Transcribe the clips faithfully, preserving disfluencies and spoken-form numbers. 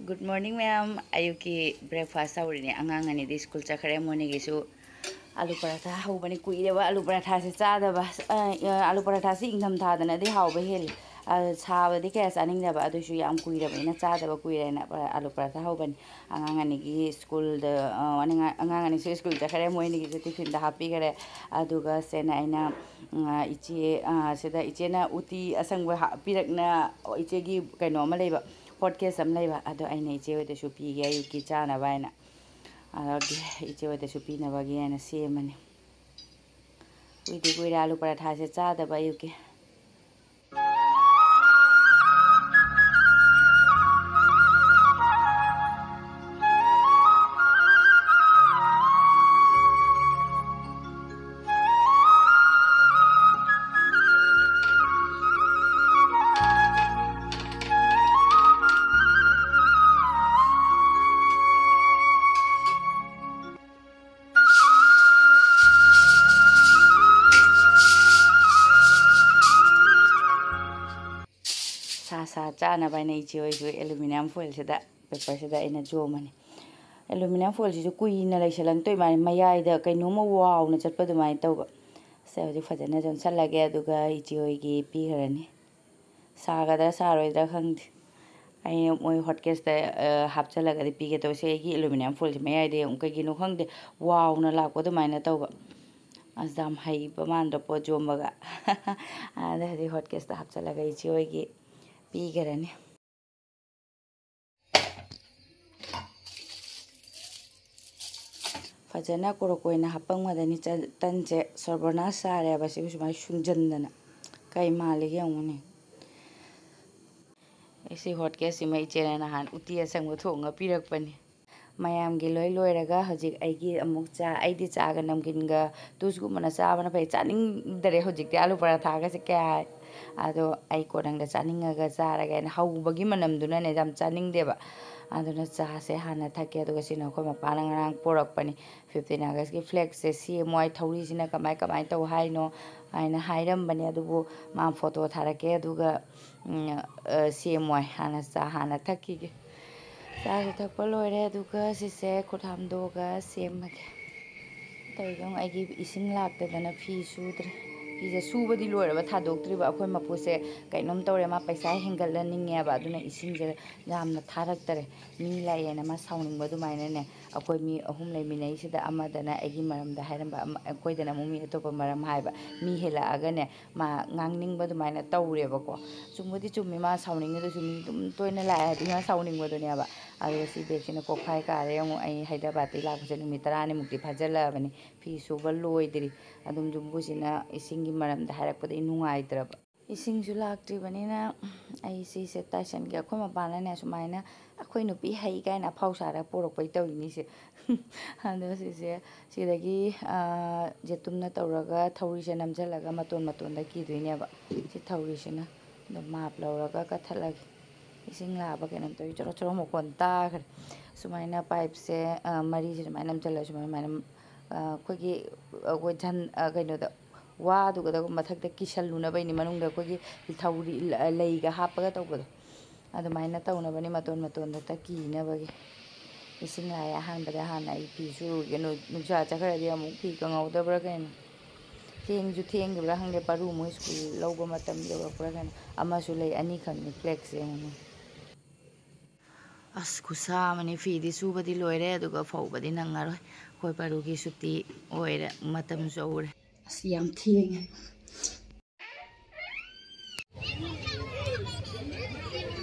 Good morning, ꯃꯌꯥꯝ꯫ ꯑꯌꯨꯛꯀꯤ breakfast ꯍꯧꯔꯤꯅꯦ꯫ ꯑꯉꯥꯡ ꯑꯅꯤꯗꯤ ꯁ꯭ꯀꯨꯜ ꯆꯠꯈ꯭ꯔꯦ꯫ ꯃꯣꯏꯅꯤꯒꯤꯁꯨ ꯑꯂꯨ ꯄꯔꯥꯊꯥ ꯍꯧꯕꯅꯤ꯫ ꯀꯨꯏꯔꯦꯕ ꯑꯂꯨ ꯄꯔꯥꯊꯥꯁꯦ ꯆꯥꯗꯕ꯫ ꯑ, ꯑ, ꯑꯂꯨ ꯄꯔꯥꯊꯥꯁꯤ ꯏꯪꯊꯝꯊꯥꯗꯅꯗꯤ ꯍꯥꯎꯕ ꯍꯦꯜꯂꯤ꯫ ꯑ, ꯁꯥꯕꯗꯤ ꯀꯌꯥ ꯆꯥꯅꯤꯡꯗꯕ꯫ ꯑꯗꯨꯏꯁꯨ ꯌꯥꯝ ꯀꯨꯏꯔꯕꯅꯤꯅ ꯆꯥꯗꯕ ꯀꯨꯏꯔꯦꯅ, ꯑ, ꯑꯂꯨ ꯄꯔꯥꯊꯥ ꯍꯧꯕꯅꯤ꯫ ꯑꯉꯥꯡ ꯑꯅꯤꯒꯤ ꯁ꯭ꯀꯨꯜꯗ, ꯑ, ꯑꯉꯥꯡ, ꯑꯉꯥꯡ ꯑꯅꯤꯁꯨ ꯁ꯭ꯀꯨꯜ ꯆꯠꯈ꯭ꯔꯦ꯫ ꯃꯣꯏ ꯑꯅꯤꯒꯤꯁꯨ tiffinꯗ ꯍꯥꯞꯄꯤꯈꯔꯦ꯫ ꯑꯗꯨꯒ ꯁꯦꯅ ꯑꯩꯅ, ꯎꯝ, ꯑ, ꯏꯆꯦ, ꯑ, ꯁꯤꯗ ꯏꯆꯦꯅ ꯎꯇꯤ ꯑꯁꯪꯕ ꯍꯥꯞꯄꯤꯔꯛꯅ, ꯏꯆꯦꯒꯤ ꯀꯩꯅꯣ ꯑꯃ ꯂꯩꯕ, hot case ꯑꯃ ꯂꯩꯕ꯫ ꯑꯗꯣ ꯑꯩꯅ ꯏꯆꯦ ꯍꯣꯏꯗꯁꯨ ꯄꯤꯒꯦ ꯑꯌꯨꯛꯀꯤ ꯆꯥꯅꯕ ꯍꯥꯏꯅ꯫ ꯑꯗꯨꯒꯤ ꯏꯆꯦ ꯍꯣꯏꯗꯁꯨ ꯄꯤꯅꯕꯒꯤ ꯍꯥꯏꯅ ꯁꯦꯝꯃꯅꯤ꯫ ꯀꯨꯏꯗꯤ ꯀꯨꯏꯔꯦ ꯑꯂꯨ ꯄꯔꯥꯊꯥꯁꯦ ꯆꯥꯗꯕ ꯑꯌꯨꯛꯀꯤ꯫ ꯁꯥ ꯁꯥ ꯆꯥꯅꯕ ꯍꯥꯏꯅ ꯏꯆꯦ ꯍꯣꯏꯁꯨ aluminium foilꯁꯤꯗ, paperꯁꯤꯗ ꯑꯩꯅ ꯌꯣꯝꯃꯅꯤ꯫ Aluminium foilꯁꯤꯁꯨ ꯀꯨꯏꯅ ꯂꯩꯁꯜꯂꯛꯇꯣꯏ ꯃꯥꯜꯂꯦ, ꯃꯌꯥꯏꯗ ꯀꯩꯅꯣꯝꯃ ꯋꯥꯎꯅ ꯆꯠꯄ ꯑꯗꯨꯃꯥꯏꯅ ꯇꯧꯕ꯫ ꯁꯦ, ꯍꯧꯖꯤꯛ ꯐꯖꯅ ꯌꯣꯝꯁꯜꯂꯒꯦ, ꯑꯗꯨꯒ ꯏꯆꯦ ꯍꯣꯏꯒꯤ ꯄꯤꯈ꯭ꯔꯅꯤ꯫ ꯁꯥꯒꯗ꯭ꯔꯥ ꯁꯥꯔꯣꯏꯗ꯭ꯔꯥ ꯈꯪꯗꯦ꯫ ꯑꯩ ꯃꯣꯏ hot caseꯇ, ꯑ, ꯍꯥꯞꯆꯜꯂꯒꯗꯤ ꯄꯤꯒꯦ ꯇꯧꯕ꯫ ꯁꯤ ꯑꯩꯒꯤ aluminium foilꯁꯦ ꯃꯌꯥꯏꯗ ꯑꯃꯨꯛ ꯀꯩꯒꯤꯅꯣ ꯈꯪꯗꯦ, ꯋꯥꯎꯅ ꯂꯥꯛꯄ ꯑꯗꯨꯃꯥꯏꯅ ꯇꯧꯕ꯫ ꯑꯁ, ꯌꯥꯝ ꯍꯩꯕ ꯃꯥꯟꯗ꯭ꯔꯣ ꯄꯣꯠ ꯌꯣꯝꯕꯒ? ꯑꯗ ꯍꯧꯖꯤꯛ hot caseꯇ ꯍꯥꯞꯆꯜꯂꯒ ꯏꯆꯦ ꯍꯣꯏꯒꯤ ꯄꯤꯈ꯭ꯔꯅꯤ꯫ ꯐꯖꯅ ꯀꯣꯔꯣꯛ ꯑꯣꯏꯅ ꯍꯥꯞꯄꯝꯒꯗꯅꯤ꯫ ꯆ-, ꯇꯟꯁꯦ ꯁꯔꯕꯅꯥꯁ ꯆꯥꯔꯦꯕ, ꯁꯤꯕꯨ ꯁꯨꯃꯥꯏꯅ ꯁꯨꯡꯖꯟꯗꯅ꯫ ꯀꯩ ꯃꯥꯜꯂꯤꯒꯦ ꯌꯦꯡꯉꯨꯅꯦ꯫ ꯑꯩ ꯁꯤ hot caseꯁꯤꯃ ꯏꯆꯦꯅ ꯅꯍꯥꯟ ꯎꯇꯤ ꯑꯁꯪꯕ ꯊꯣꯡꯉ ꯄꯤꯔꯛꯄꯅꯤ꯫ ꯃꯌꯥꯝꯒꯤ ꯂꯣꯏ ꯂꯣꯏꯔꯒ ꯍꯧꯖꯤꯛ ꯑꯩꯒꯤ ꯑꯃꯨꯛ ꯆꯥ-, ꯑꯩꯗꯤ ꯆꯥꯒ ꯅꯝꯀꯤꯟꯒ ꯇꯨꯁꯀꯨꯝꯕꯅ ꯆꯥꯕꯅ ꯐꯩ꯫ ꯆꯥꯅꯤꯡꯗꯔꯦ ꯍꯧꯖꯤꯛꯇꯤ ꯑꯂꯨ ꯄꯔꯥꯊꯥꯒꯁꯦ ꯀꯌꯥ꯫ ꯑꯗꯣ ꯑꯩ ꯀꯣꯟꯅꯪꯗ ꯆꯥꯅꯤꯡꯉꯒ ꯆꯥꯔꯒꯦ ꯍꯥꯏꯅ ꯍꯧꯕꯒꯤ ꯃꯅꯝꯗꯨꯅꯅꯦ ꯌꯥꯝ ꯆꯥꯅꯤꯡꯗꯦꯕ꯫ ꯑꯗꯨꯅ ꯆꯥꯁꯦ ꯍꯥꯟꯅ ꯊꯛꯀꯦ꯫ ꯑꯗꯨꯒ ꯁꯤꯅ ꯑꯩꯈꯣꯏ ꯃꯄꯥꯅ ꯉꯔꯥꯡ ꯄꯨꯔꯛꯄꯅꯤ꯫ Fifteen Augustꯀꯤ flagꯁꯦ ꯁꯦꯝꯃꯣ ꯍꯥꯏ, ꯊꯧꯔꯤꯁꯤꯅ ꯀꯃꯥꯏ ꯀꯃꯥꯏ ꯇꯧ ꯍꯥꯏꯅꯣ ꯍꯥꯏꯅ ꯍꯥꯏꯔꯝꯕꯅꯦ꯫ ꯑꯗꯨꯕꯨ ꯃꯥ photo ꯊꯥꯔꯛꯀꯦ꯫ ꯑꯗꯨꯒ, ꯎꯝ, ꯑ, ꯁꯦꯝꯃꯣ ꯍꯥꯏ꯫ ꯍꯥꯟꯅ ꯆꯥ ꯍꯥꯟꯅ ꯊꯛꯈꯤꯒꯦ꯫ ꯆꯥꯁꯦ ꯊꯛꯄ ꯂꯣꯏꯔꯦ, ꯑꯗꯨꯒ ꯁꯤꯁꯦ ꯈꯨꯠ ꯍꯥꯝꯗꯣꯛꯑꯒ ꯁꯦꯝꯃꯒꯦ꯫ ꯇꯧꯔꯤꯗꯣ ꯌꯦꯡꯉꯨ, ꯑꯩꯒꯤ ꯏꯁꯤꯡ ꯂꯥꯛꯇꯗꯅ ꯐꯤ ꯁꯨꯗ꯭ꯔꯦ꯫ ꯐꯤꯁꯦ ꯁꯨꯕꯗꯤ ꯂꯣꯏꯔꯕ, ꯊꯥꯗꯣꯛꯇ꯭ꯔꯤꯕ꯫ ꯑꯩꯈꯣꯏ ꯃꯄꯨꯁꯦ ꯀꯩꯅꯣꯝ ꯇꯧꯔꯦ, ꯃꯥ ꯄꯩꯁꯥ ꯍꯦꯟꯒꯠꯍꯟꯅꯤꯡꯉꯦꯕ, ꯑꯗꯨꯅ ꯏꯁꯤꯡꯁꯦ ꯌꯥꯝꯅ ꯊꯥꯔꯛꯇꯔꯦ꯫ ꯃꯤ ꯂꯥꯛꯑꯦꯅ ꯃꯥ ꯁꯥꯎꯅꯤꯡꯕ ꯑꯗꯨꯃꯥꯏꯅꯅꯦ꯫ ꯑꯩꯈꯣꯏ ꯃꯤ ꯑꯍꯨꯝ ꯂꯩꯃꯤꯟꯅꯩꯁꯤꯗ ꯑꯃꯗꯅ ꯑꯩꯒꯤ ꯃꯔꯝꯗ ꯍꯥꯏꯔꯝꯕ, ꯑꯃ-, ꯑꯩꯈꯣꯏꯗꯅ ꯑꯃꯨꯛ ꯃꯤ ꯑꯇꯣꯞꯄ ꯃꯔꯝ ꯍꯥꯏꯕ꯫ ꯃꯤ ꯍꯦꯜꯂꯛꯑꯒꯅꯦ ꯃꯥ ꯉꯥꯡꯅꯤꯡꯕ ꯑꯗꯨꯃꯥꯏꯅ ꯇꯧꯔꯦꯕꯀꯣ꯫ ꯆꯨꯝꯕꯨꯗꯤ ꯆꯨꯝꯃꯤ, ꯃꯥ ꯁꯥꯎꯅꯤꯡꯉꯤꯗꯨꯁꯨ ꯃꯤ ꯑꯗꯨꯝ ꯇꯣꯏꯅ ꯂꯥꯛꯑꯦ ꯍꯥꯏꯕꯗꯤ ꯃꯥ ꯁꯥꯎꯅꯤꯡꯕꯗꯨꯅꯦꯕ꯫ ꯑꯗꯨꯒ ꯁꯤ ꯕꯦꯒꯁꯤꯅ ꯀꯣꯛꯐꯥꯏ ꯀꯥꯔꯦ꯫ ꯑꯃꯨꯛ ꯑꯩ ꯍꯥꯏꯗ꯭ꯔꯕꯥꯗꯇꯒꯤ ꯂꯥꯛꯄꯁꯦ ꯅꯨꯃꯤꯠ ꯇꯔꯥꯅꯤꯃꯨꯛꯇꯤ ꯐꯥꯖꯤꯜꯂꯛꯑꯕꯅꯤ, ꯐꯤ ꯁꯨꯕ ꯂꯣꯏꯗ꯭ꯔꯤ꯫ ꯑꯗꯨꯝ ꯌꯨꯝꯕꯨꯁꯤꯅ ꯏꯁꯤꯡꯒꯤ ꯃꯔꯝꯗ ꯍꯥꯏꯔꯛꯄꯗ ꯑꯩ ꯅꯨꯡꯉꯥꯏꯇ꯭ꯔꯕ꯫ ꯏꯁꯤꯡꯁꯨ ꯂꯥꯛꯇ꯭ꯔꯤꯕꯅꯤꯅ ꯑꯩ ꯁꯤꯁꯦ ꯇꯥꯏꯁꯟꯒꯦ꯫ ꯑꯩꯈꯣꯏ ꯃꯄꯥꯅꯅꯦ ꯁꯨꯃꯥꯏꯅ ꯑꯩꯈꯣꯏ ꯅꯨꯄꯤ ꯍꯩ ꯀꯥꯏꯅ ꯑꯐꯥꯎ ꯁꯥꯔꯒ ꯄꯣꯔꯛꯄꯩ ꯇꯧꯔꯤꯅꯤꯁꯦ꯫ ꯑꯗꯣ ꯁꯤꯁꯦ ꯁꯤꯗꯒꯤ, ꯑꯥ, ꯌꯦꯇꯨꯝꯅ ꯇꯧꯔꯒ ꯊꯧꯔꯤꯁꯦ ꯅꯝꯁꯤꯜꯂꯒ ꯃꯇꯣꯟ ꯃꯇꯣꯟꯗ ꯀꯤꯗꯣꯏꯅꯦꯕ꯫ ꯁꯤ ꯊꯧꯔꯤꯁꯤꯅ꯫ ꯑꯗꯣ ꯃꯥꯞ ꯂꯧꯔꯒ ꯀꯠꯊꯠꯂꯒꯦ꯫ ꯏꯁꯤꯡ ꯂꯥꯛꯑꯕ ꯀꯩꯅꯣꯝ ꯇꯧꯏ, ꯆꯣꯔꯣ ꯆꯣꯔꯣ ꯃꯈꯣꯟ ꯇꯥꯈ꯭ꯔꯦ꯫ ꯁꯨꯃꯥꯏꯅ ꯄꯥꯏꯞꯁꯦ, ꯑꯥ, ꯃꯔꯤꯁꯦ ꯁꯨꯃꯥꯏꯅ ꯅꯝꯁꯤꯜꯂꯒ ꯁꯨꯃꯥꯏꯅ, ꯁꯨꯃꯥꯏꯅ, ꯑꯥ, ꯑꯩꯈꯣꯏꯒꯤ, ꯑꯩꯈꯣꯏ ꯖꯟ-, ꯑꯥ, ꯀꯩꯅꯣꯗ, ꯋꯥꯗꯨꯒꯗ ꯃꯊꯛꯇ ꯀꯤꯁꯜꯂꯨꯅꯕꯩꯅꯤ, ꯃꯅꯨꯡꯗ ꯑꯩꯈꯣꯏꯒꯤ ꯊꯧꯔꯤ-, ꯂꯩꯒ ꯍꯥꯞꯄꯒ ꯇꯧꯕꯗꯣ꯫ ꯑꯗꯨꯃꯥꯏꯅ ꯇꯧꯅꯕꯅꯤ, ꯃꯇꯣꯟ ꯃꯇꯣꯟꯗꯇ ꯀꯤꯅꯕꯒꯤ꯫ ꯏꯁꯤꯡ ꯂꯥꯛꯑꯦ꯫ ꯑꯍꯥꯟꯕꯗ ꯍꯥꯟꯅ ꯑꯩ ꯐꯤ ꯁꯨꯔꯨꯒꯦ꯫ ꯅꯨ-, ꯅꯨꯡꯁꯥ ꯆꯠꯈ꯭ꯔꯗꯤ ꯑꯃꯨꯛ ꯐꯤ ꯀꯪꯍꯧꯗꯕ꯭ꯔꯥ ꯀꯩꯅꯣ꯫ ꯊꯦꯡꯁꯨ ꯊꯦꯡꯈꯤꯕ꯭ꯔꯥ ꯈꯪꯗꯦ, ꯄꯥꯔꯨ ꯃꯣꯏ ꯁ꯭ꯀꯨꯜ ꯂꯧꯕ ꯃꯇꯝ ꯌꯧꯔꯛꯄ꯭ꯔꯥ ꯀꯩꯅꯣ꯫ ꯑꯃꯁꯨ ꯂꯩ, ꯑꯅꯤꯈꯛꯅꯤ ꯐ꯭ꯂꯦꯛꯁ ꯌꯦꯡꯉꯨꯅꯦ꯫ ꯑꯁ, ꯈꯨꯠꯁꯥ ꯑꯃꯅꯤ꯫ ꯐꯤꯗꯤ ꯁꯨꯕꯗꯤ ꯂꯣꯏꯔꯦ, ꯑꯗꯨꯒ ꯐꯧꯕꯗꯤ ꯅꯪꯉꯔꯣꯏ꯫ ꯑꯩꯈꯣꯏ ꯄꯥꯔꯨꯒꯤ ꯁꯨꯇꯤ ꯑꯣꯏꯔꯦ, ꯃꯇꯝꯁꯨ ꯌꯧꯔꯦ꯫ ꯑꯁ, ꯌꯥꯝ ꯊꯦꯡꯉꯦ꯫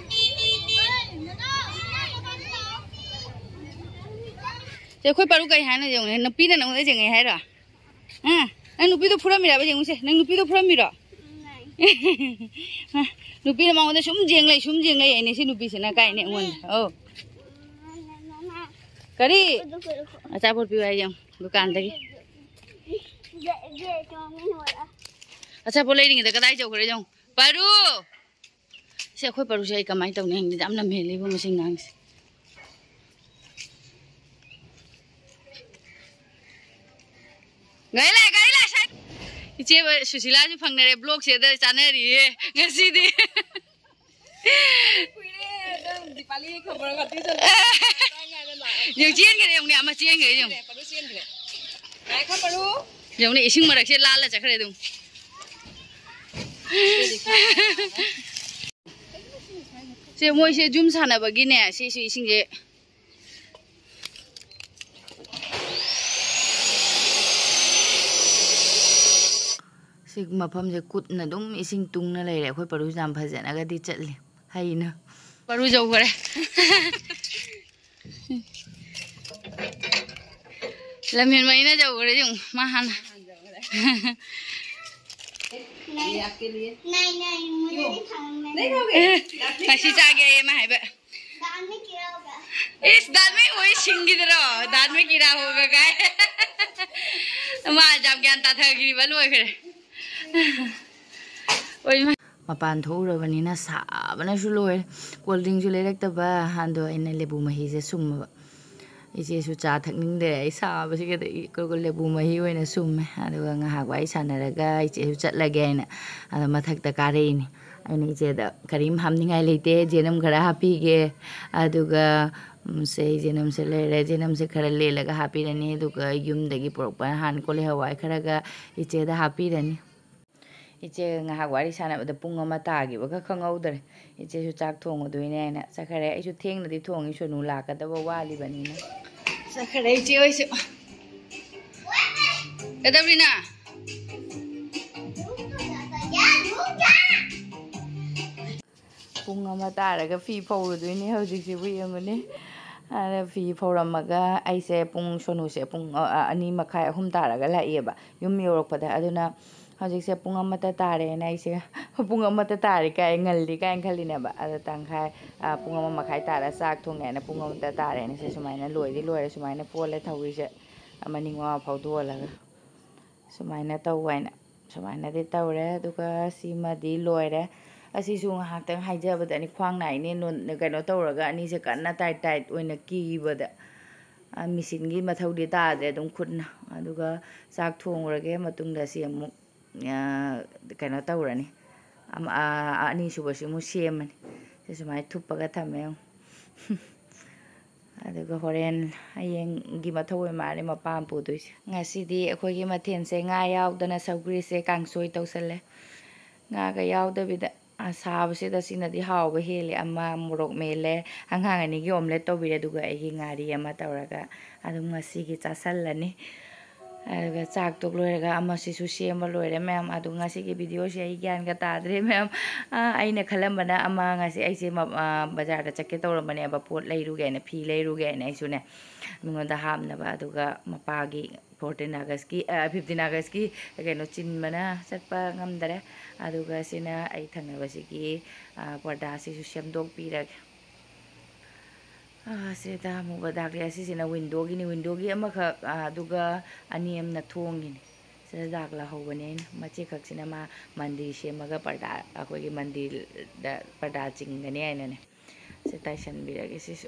ꯁꯦ, ꯑꯩꯈꯣꯏ ꯄꯥꯔꯨ ꯀꯩ ꯍꯥꯏꯅꯣ ꯌꯦꯡꯉꯨꯅꯦ꯫ ꯅꯨꯄꯤꯅ ꯅꯉꯣꯟꯗ ꯌꯦꯡꯉꯦ ꯍꯥꯏꯔꯣ? ꯑ, ꯅꯪ ꯅꯨꯄꯤꯗꯣ ꯐꯨꯔꯝꯃꯤꯔꯕ? ꯌꯦꯡꯉꯨꯁꯦ, ꯅꯪ ꯅꯨꯄꯤꯗꯣ ꯐꯨꯔꯝꯃꯤꯔꯣ? ꯅꯨꯄꯤꯅ ꯃꯉꯣꯟꯗ ꯁꯨꯝ ꯌꯦꯡ ꯂꯩ, ꯁꯨꯝ ꯌꯦꯡ ꯂꯩ ꯍꯥꯏꯅꯦ ꯁꯤ ꯅꯨꯄꯤꯁꯤꯅ, ꯀꯥꯏꯅꯦ ꯑꯩꯉꯣꯟꯗ꯫ ꯑꯧ꯫ ꯀꯔꯤ? ꯑꯆꯥꯄꯣꯠ ꯄꯤꯌꯨ ꯍꯥꯏ ꯌꯦꯡꯉꯨ, ꯗꯨꯀꯥꯟꯗꯒꯤ꯫ ꯑꯆꯥꯄꯣꯠ ꯂꯩꯔꯤꯉꯩꯗ ꯀꯗꯥꯏ ꯆꯧꯈ꯭ꯔꯦ ꯌꯦꯡꯉꯨ? ꯄꯥꯔꯨ! ꯁꯤ ꯑꯩꯈꯣꯏ ꯄꯥꯔꯨꯁꯦ ꯑꯩ ꯀꯃꯥꯏꯅ ꯇꯧꯅꯤ ꯈꯪꯗꯦ, ꯌꯥꯝ ꯂꯝ ꯍꯦꯜꯂꯦ ꯏꯕꯨꯡꯉꯣ ꯃꯁꯤ ꯑꯉꯥꯡꯁꯦ꯫ ꯒꯥꯔꯤ ꯂꯥꯛꯑꯦ, ꯒꯥꯔꯤ ꯂꯥꯛꯑꯦ, ꯁꯥꯏ-, ꯏꯆꯦ ꯁꯨꯁꯤꯂꯥꯁꯨ ꯐꯪꯅꯔꯦ, ꯕ꯭ꯂꯣꯛꯁꯦꯗ ꯆꯥꯅꯔꯤꯌꯦ ꯉꯁꯤꯗꯤ꯫ ꯌꯦꯡꯉꯨ, ꯆꯦꯟꯈ꯭ꯔꯦ, ꯌꯦꯡꯉꯨꯅꯦ, ꯑꯃ ꯆꯦꯟꯈ꯭ꯔꯦ, ꯌꯦꯡꯉꯨ꯫ ꯌꯦꯡꯉꯨꯅꯦ, ꯏꯁꯤꯡ ꯃꯔꯛꯁꯦ ꯂꯥꯜꯂ ꯆꯠꯈ꯭ꯔꯦ ꯑꯗꯨꯝ꯫ ꯁꯦ, ꯃꯣꯏꯁꯦ ꯖꯨꯝ ꯁꯥꯟꯅꯕꯒꯤꯅꯦ, ꯁꯤꯁꯨ ꯏꯁꯤꯡꯁꯦ꯫ ꯁꯤ ꯃꯐꯝꯁꯦ ꯀꯨꯠꯅ ꯑꯗꯨꯝ ꯏꯁꯤꯡ ꯇꯨꯡꯅ ꯂꯩꯔꯦ꯫ ꯑꯩꯈꯣꯏ ꯄꯔꯨꯁꯨ ꯌꯥꯝ ꯐꯖꯅꯒꯗꯤ ꯆꯠꯂꯤ꯫ ꯍꯩꯅ꯫ ꯄꯔꯨ ꯌꯧꯈꯔꯦ꯫ ꯂꯝꯍꯦꯟꯕꯅꯤꯅ ꯌꯧꯈꯔꯦ, ꯌꯦꯡꯉꯨ, ꯃꯥ ꯍꯥꯟꯅ꯫ नहीं, आपके लिए। नहीं, नहीं, मुझे नहीं खाना, मैं नहीं खाओगे? ꯉꯁꯤ ꯆꯥꯒꯦ ꯃꯥ ꯍꯥꯏꯕ꯫ दाल में कीड़ा होगा। ꯏꯁ, दाल में वो ꯁꯤꯡꯒꯤꯗ꯭ꯔꯣ? दाल में कीड़ा होगा ꯀꯥꯏ꯫ ꯃꯥ ꯌꯥꯝ ꯒ꯭ꯌꯥꯟ ꯇꯥꯊꯈꯤꯕ ꯂꯣꯏꯈ꯭ꯔꯦ꯫ ꯑꯣꯏꯃꯥ꯫ ꯃꯄꯥꯟ ꯊꯣꯛꯎꯔꯕꯅꯤꯅ ꯁꯥꯕꯅꯁꯨ ꯂꯣꯏꯔꯦ꯫ ꯀꯣꯜ ꯗ꯭ꯔꯤꯡꯁꯨ ꯂꯩꯔꯛꯇꯕ, ꯑꯗꯣ ꯑꯩꯅ ꯂꯦꯕꯨ ꯃꯍꯤꯁꯦ ꯁꯨꯝꯃꯕ꯫ ꯏꯆꯦꯁꯨ ꯆꯥ ꯊꯛꯅꯤꯡꯗ꯭ꯔꯦ, ꯑꯩ ꯁꯥꯕꯁꯤꯒꯗꯤ ꯂꯦꯕꯨ ꯃꯍꯤ ꯑꯣꯏꯅ ꯁꯨꯝꯃꯦ꯫ ꯑꯗꯨꯒ ꯉꯥꯏꯍꯥꯛ ꯋꯥꯔꯤ ꯁꯥꯟꯅꯔꯒ ꯏꯆꯦꯁꯨ ꯆꯠꯂꯒꯦ ꯍꯥꯏꯅ ꯑꯗꯣ ꯃꯊꯛꯇ ꯀꯥꯔꯛꯏꯅꯤ꯫ ꯑꯩꯅ ꯏꯆꯦꯗ ꯀꯔꯤꯝ ꯍꯥꯞꯅꯤꯡꯉꯥꯏ ꯂꯩꯇꯦ, ꯖꯦꯅꯝ ꯈꯔ ꯍꯥꯞꯄꯤꯒꯦ, ꯑꯗꯨꯒ, ꯎꯝ, ꯁꯦ ꯖꯦꯅꯝꯁꯦ ꯂꯩꯔꯦ, ꯖꯦꯅꯝꯁꯦ ꯈꯔ ꯂꯦꯜꯂꯒ ꯍꯥꯞꯄꯤꯔꯅꯤ꯫ ꯑꯗꯨꯒ ꯌꯨꯝꯗꯒꯤ ꯄꯨꯔꯛꯄ ꯅꯍꯥꯟ ꯀꯣꯂꯤ ꯍꯋꯥꯏ ꯈꯔꯒ ꯏꯆꯦꯗ ꯍꯥꯞꯄꯤꯔꯅꯤ꯫ ꯏꯆꯦꯒ ꯉꯥꯏꯍꯥꯛ ꯋꯥꯔꯤ ꯁꯥꯟꯅꯕꯗ ꯄꯨꯡ ꯑꯃ ꯇꯥꯈꯤꯕꯒ ꯈꯪꯍꯧꯗ꯭ꯔꯦ꯫ ꯏꯆꯦꯁꯨ ꯆꯥꯛ ꯊꯣꯡꯉꯨꯗꯣꯏꯅꯦ ꯍꯥꯏꯅ ꯆꯠꯈꯔꯦ꯫ ꯑꯩꯁꯨ ꯊꯦꯡꯅꯗꯤ ꯊꯣꯡꯉꯤ, ꯁꯣꯅꯨ ꯂꯥꯛꯀꯗꯕ ꯋꯥꯠꯂꯤꯕꯅꯤꯅ꯫ ꯆꯠꯈꯔꯦ ꯏꯆꯦ ꯍꯣꯏꯁꯨ꯫ ꯀꯩꯗꯧꯔꯤꯅꯣ? ꯄꯨꯡ ꯑꯃ ꯇꯥꯔꯒ ꯐꯤ ꯐꯧꯔꯨꯗꯣꯏꯅꯦ ꯍꯧꯖꯤꯛꯁꯤꯕꯨ, ꯌꯦꯡꯉꯨꯅꯦ꯫ ꯑꯗ ꯐꯤ ꯐꯧꯔꯝꯃꯒ ꯑꯩꯁꯦ ꯄꯨꯡ, ꯁꯣꯅꯨꯁꯦ ꯄꯨꯡ, ꯑ, ꯑ, ꯑꯅꯤ ꯃꯈꯥꯏ, ꯑꯍꯨꯝ ꯇꯥꯔꯒ ꯂꯥꯛꯑꯦꯕ ꯌꯨꯝ ꯌꯧꯔꯛꯄꯗ꯫ ꯑꯗꯨꯅ ꯍꯧꯖꯤꯛꯁꯦ ꯄꯨꯡ ꯑꯃꯇ ꯇꯥꯔꯦꯅ ꯑꯩꯁꯦ, ꯄꯨꯡ ꯑꯃꯇ ꯇꯥꯔꯦ ꯀꯥꯏ, ꯉꯜꯂꯤ ꯀꯥꯏꯅ ꯈꯜꯂꯤꯅꯦꯕ꯫ ꯑꯗꯣ ꯇꯪꯈꯥꯏ, ꯑ, ꯄꯨꯡ ꯑꯃ ꯃꯈꯥꯏ ꯇꯥꯔ ꯆꯥꯛ ꯊꯣꯡꯉꯦꯅ ꯄꯨꯡ ꯑꯃꯇ ꯇꯥꯔꯦꯅ ꯁꯦ ꯁꯨꯃꯥꯏꯅ ꯂꯣꯏꯗꯤ ꯂꯣꯏꯔꯦ꯫ ꯁꯨꯃꯥꯏꯅ ꯄꯣꯜꯂꯦ ꯊꯧꯔꯤꯁꯦ, ꯃꯅꯤꯡ ꯃꯃꯥꯡ ꯐꯥꯎꯗꯣꯛꯍꯜꯂꯒ꯫ ꯁꯨꯃꯥꯏꯅ ꯇꯧꯕ ꯍꯥꯏꯅ ꯁꯨꯃꯥꯏꯅꯗꯤ ꯇꯧꯔꯦ꯫ ꯑꯗꯨꯒ ꯁꯤꯃꯗꯤ ꯂꯣꯏꯔꯦ꯫ ꯑꯁꯤꯁꯨ ꯉꯥꯏꯍꯥꯛꯇꯪ ꯍꯥꯏꯖꯕꯗꯅꯤ, ꯈ꯭ꯋꯥꯡ ꯅꯥꯏꯅꯦ ꯅꯣꯟ-, ꯀꯩꯅꯣ ꯇꯧꯔꯒ ꯑꯅꯤꯁꯦ ꯀꯟꯅ ꯇꯥꯏꯠ ꯇꯥꯏꯠ ꯑꯣꯏꯅ ꯀꯤꯕꯗ, ꯑ, ꯃꯦꯆꯤꯟꯒꯤ ꯃꯊꯧꯗꯤ ꯇꯥꯗ꯭ꯔꯦ, ꯑꯗꯨꯝ ꯈꯨꯠꯅ꯫ ꯑꯗꯨꯒ ꯆꯥꯛ ꯊꯣꯡꯉꯨꯔꯒꯦ, ꯃꯇꯨꯡꯗ ꯁꯤ ꯑꯃꯨꯛ, ꯑ, ꯀꯩꯅꯣ ꯇꯧꯔꯅꯤ꯫ ꯑꯃ, ꯑ, ꯑꯅꯤꯁꯨꯕꯁꯤ ꯑꯃꯨꯛ ꯁꯦꯝꯃꯅꯤ꯫ ꯁꯤ ꯁꯨꯃꯥꯏꯅ ꯊꯨꯞꯄꯒ ꯊꯝꯃꯦ ꯌꯦꯡꯉꯨ꯫ ꯑꯗꯨꯒ ꯍꯣꯔꯦꯟ ꯍꯌꯦꯡꯒꯤ ꯃꯊꯧ ꯑꯣꯏ ꯃꯥꯜꯂꯦ ꯃꯄꯥꯝ ꯄꯨꯗꯣꯏꯁꯦ꯫ ꯉꯁꯤꯗꯤ ꯑꯩꯈꯣꯏꯒꯤ ꯃꯊꯦꯜꯁꯦ ꯉꯥ ꯌꯥꯎꯗꯅ ꯁꯧꯒ꯭ꯔꯤꯁꯦ ꯀꯥꯡꯁꯣꯏ ꯇꯧꯁꯜꯂꯦ꯫ ꯉꯥꯒ ꯌꯥꯎꯗꯕꯤꯗ, ꯑ, ꯁꯥꯕꯁꯤꯗ ꯁꯤꯅꯗꯤ ꯍꯥꯎꯕ ꯍꯦꯜꯂꯦ꯫ ꯑꯃ ꯃꯣꯔꯣꯛ ꯃꯦꯠꯂꯦ, ꯑꯉꯥꯡ ꯑꯅꯤꯒꯤ omelette ꯇꯧꯕꯤꯔꯦ, ꯑꯗꯨꯒ ꯑꯩꯒꯤ ꯉꯥꯔꯤ ꯑꯃ ꯇꯧꯔꯒ ꯑꯗꯨꯝ ꯉꯁꯤꯒꯤ ꯆꯥꯁꯜꯂꯅꯤ꯫ ꯑꯗꯨꯒ ꯆꯥꯛ ꯇꯣꯛ ꯂꯣꯏꯔꯒ ꯑꯃꯁꯤꯁꯨ ꯁꯦꯝꯕ ꯂꯣꯏꯔꯦ ꯃꯌꯥꯝ꯫ ꯑꯗꯣ ꯉꯁꯤꯒꯤ videoꯁꯦ ꯑꯩ ꯒ꯭ꯌꯥꯟꯒ ꯇꯥꯗ꯭ꯔꯦ ꯃꯌꯥꯝ꯫ ꯑ, ꯑꯩꯅ ꯈꯜꯂꯝꯕꯅ ꯑꯃ ꯉꯁꯤ ꯑꯩꯁꯦ ꯃ-, ꯑ, ꯕꯖꯥꯔꯗ ꯆꯠꯀꯦ ꯇꯧꯔꯝꯕꯅꯦꯕ, ꯄꯣꯠ ꯂꯩꯔꯨꯒꯦꯅ, ꯐꯤ ꯂꯩꯔꯨꯒꯦꯅ ꯑꯩꯁꯨꯅꯦ ꯃꯤꯉꯣꯟꯗ ꯍꯥꯞꯅꯕ꯫ ꯑꯗꯨꯒ ꯃꯄꯥꯒꯤ fourteen Augustꯀꯤ, ꯑ, fifteen Augustꯀꯤ ꯀꯩꯅꯣ ꯆꯤꯟꯕꯅ ꯆꯠꯄ ꯉꯝꯗꯔꯦ꯫ ꯑꯗꯨꯒ ꯁꯤꯅ ꯑꯩ ꯊꯪꯅꯕꯁꯤꯒꯤ, ꯑ, ꯄꯔꯗꯥꯁꯤꯁꯨ ꯁꯦꯝꯗꯣꯛꯄꯤꯔꯒꯦ꯫ ꯑ, ꯁꯤꯗ ꯑꯃꯨꯕ ꯗꯥꯛ ꯂꯩ꯫ ꯑꯁꯤꯁꯤꯅ windowꯒꯤꯅꯤ꯫ Windowꯒꯤ ꯑꯃꯈꯛ, ꯑ, ꯑꯗꯨꯒ ꯑꯅꯤ ꯑꯃꯅ ꯊꯣꯡꯒꯤꯅꯤ꯫ ꯁꯤꯗ ꯗꯥꯛ ꯂꯥꯛꯍꯧꯕꯅꯦ ꯑꯩꯅ꯫ ꯃꯆꯦ ꯈꯛꯁꯤꯅ ꯃꯥ ꯃꯟꯗꯤꯔ ꯁꯦꯝꯃꯒ ꯄꯔꯗꯥ, ꯑꯩꯈꯣꯏꯒꯤ ꯃꯟꯗꯤꯔꯗ ꯄꯔꯗꯥ ꯆꯤꯡꯒꯅꯤ ꯍꯥꯏꯅꯅꯦ꯫ ꯁꯤ ꯇꯥꯏꯁꯟꯕꯤꯔꯒꯦ ꯁꯤꯁꯨ꯫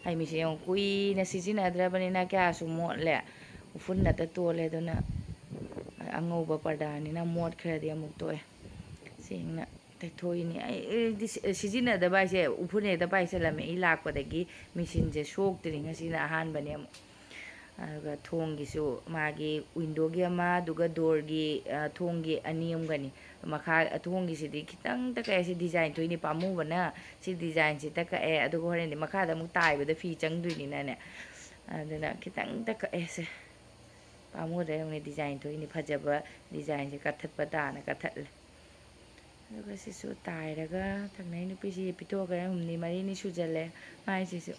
ꯑꯩ ꯃꯤꯁꯦ ꯌꯦꯡꯉꯨ, ꯀꯨꯏꯅ ꯁꯤꯖꯤꯟꯅꯗ꯭ꯔꯕꯅꯤꯅ ꯀꯌꯥꯁꯨ ꯃꯣꯠꯂꯦ꯫ ꯎꯐꯨꯟ ꯉꯥꯛꯇ ꯇꯣꯜꯂꯦ꯫ ꯑꯗꯨꯅ ꯑꯉꯧꯕ ꯄꯔꯗꯥꯅꯤꯅ ꯃꯣꯠ ꯈꯔꯗꯤ ꯑꯃꯨꯛ ꯇꯣꯛꯑꯦ꯫ ꯁꯦꯡꯅ ꯇꯩꯊꯣꯛꯏꯅꯤ꯫ ꯑꯩ, ꯑꯩꯗꯤ ꯁꯤ-, ꯁꯤꯖꯤꯟꯅꯗꯕ ꯍꯥꯏꯁꯦ ꯎꯐꯨꯟ ꯍꯦꯛꯇ ꯄꯥꯏꯁꯜꯂꯝꯃꯦ꯫ ꯑꯩ ꯂꯥꯛꯄꯗꯒꯤ ꯃꯦꯆꯤꯟꯁꯦ ꯁꯣꯛꯇ꯭ꯔꯤ, ꯉꯁꯤꯅ ꯑꯍꯥꯟꯕꯅꯦ ꯑꯃꯨꯛ꯫ ꯑꯗꯨꯒ ꯊꯣꯡꯒꯤꯁꯨ ꯃꯥꯒꯤ windowꯒꯤ ꯑꯃ, ꯑꯗꯨꯒ doorꯒꯤ, ꯑ, ꯊꯣꯡꯒꯤ ꯑꯅꯤ ꯑꯃꯒꯅꯤ꯫ ꯃꯈꯥ, ꯑ, ꯊꯣꯡꯒꯤꯁꯤꯗꯤ ꯈꯤꯇꯪꯇ ꯀꯛꯑꯦ꯫ ꯁꯤ design ꯊꯣꯛꯏꯅꯤ ꯄꯥꯝꯃꯨꯕꯅ꯫ ꯁꯤ designꯁꯤꯗ ꯀꯛꯑꯦ꯫ ꯑꯗꯨꯒ ꯍꯣꯔꯦꯟꯗꯤ ꯃꯈꯥꯗ ꯑꯃꯨꯛ ꯇꯥꯏꯕꯗ ꯐꯤ ꯆꯪꯗꯣꯏꯅꯤꯅꯅꯦ꯫ ꯑꯗꯨꯅ ꯈꯤꯇꯪꯇ ꯀꯛꯑꯦ ꯁꯦ꯫ ꯄꯥꯝꯃꯨꯗ꯭ꯔꯦ ꯌꯦꯡꯉꯨꯅꯦ, design ꯊꯣꯛꯏꯅꯤ꯫ ꯐꯖꯕ designꯁꯦ ꯀꯛꯊꯠꯄ ꯇꯥꯅ ꯀꯛꯊꯠꯂꯦ꯫ ꯑꯗꯨꯒ ꯁꯤꯁꯨ ꯇꯥꯏꯔꯒ ꯊꯪꯅꯩ ꯅꯨꯄꯤꯁꯤ ꯄꯤꯊꯣꯛꯈ꯭ꯔꯦ꯫ ꯍꯨꯝꯅꯤ ꯃꯔꯤꯅꯤ ꯁꯨꯖꯜꯂꯦ ꯃꯥꯏꯁꯤꯁꯨ꯫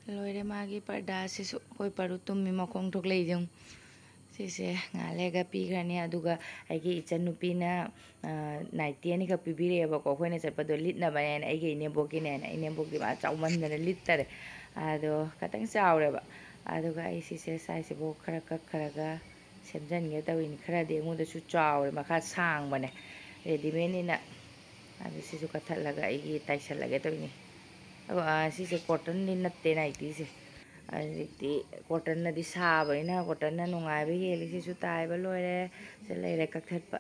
ꯂꯣꯏꯔꯦ ꯃꯥꯒꯤ ꯄꯔꯗꯥꯁꯤꯁꯨ꯫ ꯑꯩꯈꯣꯏ ꯄꯔꯨ ꯇꯨꯝꯃꯤ ꯃꯈꯣꯡ ꯊꯣꯛꯂꯛꯏꯁꯦ ꯌꯦꯡꯉꯨ꯫ ꯁꯤꯁꯦ ꯉꯥꯏꯍꯥꯛ ꯂꯩꯔꯒ ꯄꯤꯈ꯭ꯔꯅꯤ꯫ ꯑꯗꯨꯒ ꯑꯩꯒꯤ ꯏꯆꯟꯅꯨꯄꯤꯅ, ꯑ, nighty ꯑꯅꯤꯈꯛ ꯄꯤꯕꯤꯔꯛꯑꯦꯕꯀꯣ, ꯑꯩꯈꯣꯏꯅ ꯆꯠꯄꯗꯣ ꯂꯤꯠꯅꯕꯅꯦꯅ ꯑꯩꯒꯤ ꯏꯅꯦꯝꯕꯣꯛꯀꯤꯅꯦꯅ꯫ ꯏꯅꯦꯝꯕꯣꯛꯀꯤ ꯃꯥ ꯆꯥꯎꯃꯟꯗꯅ ꯂꯤꯠꯇꯔꯦ꯫ ꯑꯗꯣ ꯈꯇꯪ ꯆꯥꯎꯔꯦꯕ꯫ ꯑꯗꯨꯒ ꯑꯩ ꯁꯤꯁꯦ sizeꯁꯤꯕꯨ ꯈꯔ ꯀꯛꯈ꯭ꯔꯒ ꯁꯦꯝꯖꯤꯟꯒꯦ ꯇꯧꯔꯤꯅꯤ꯫ ꯈꯔꯗꯤ ꯑꯩꯉꯣꯟꯗꯁꯨ ꯆꯥꯎꯔꯦ, ꯃꯈꯥ ꯁꯥꯡꯕꯅꯦ꯫ Readymadeꯅꯤꯅ ꯑꯗꯨ ꯁꯤꯁꯨ ꯀꯛꯊꯠꯂꯒ ꯑꯩꯒꯤ ꯇꯥꯏꯁꯜꯂꯒꯦ ꯇꯧꯔꯤꯅꯤ꯫ ꯑꯗꯣ, ꯑ, ꯁꯤꯁꯦ cottonꯗꯤ ꯅꯠꯇꯦ ꯅꯥꯏꯇꯤꯁꯦ꯫ ꯍꯧꯖꯤꯛꯇꯤ cottonꯅꯗꯤ ꯁꯥꯕꯅꯤꯅ cottonꯅ ꯅꯨꯡꯉꯥꯏꯕ ꯍꯦꯜꯂꯤ꯫ ꯁꯤꯁꯨ ꯇꯥꯏꯕ ꯂꯣꯏꯔꯦ꯫ ꯁꯤ ꯂꯩꯔꯦ ꯀꯛꯊꯠꯄ꯫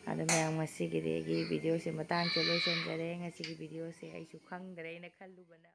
ꯑꯗꯣ ꯃꯌꯥꯝ, ꯉꯁꯤꯒꯤꯗꯤ ꯑꯩꯒꯤ videoꯁꯦ ꯃꯇꯥꯡꯁꯦ ꯂꯣꯏꯁꯤꯟꯖꯔꯦ꯫ ꯉꯁꯤꯒꯤ videoꯁꯦ ꯑꯩꯁꯨ ꯈꯪꯗ꯭ꯔꯦ, ꯑꯩꯅ ꯈꯜꯂꯨꯕꯅ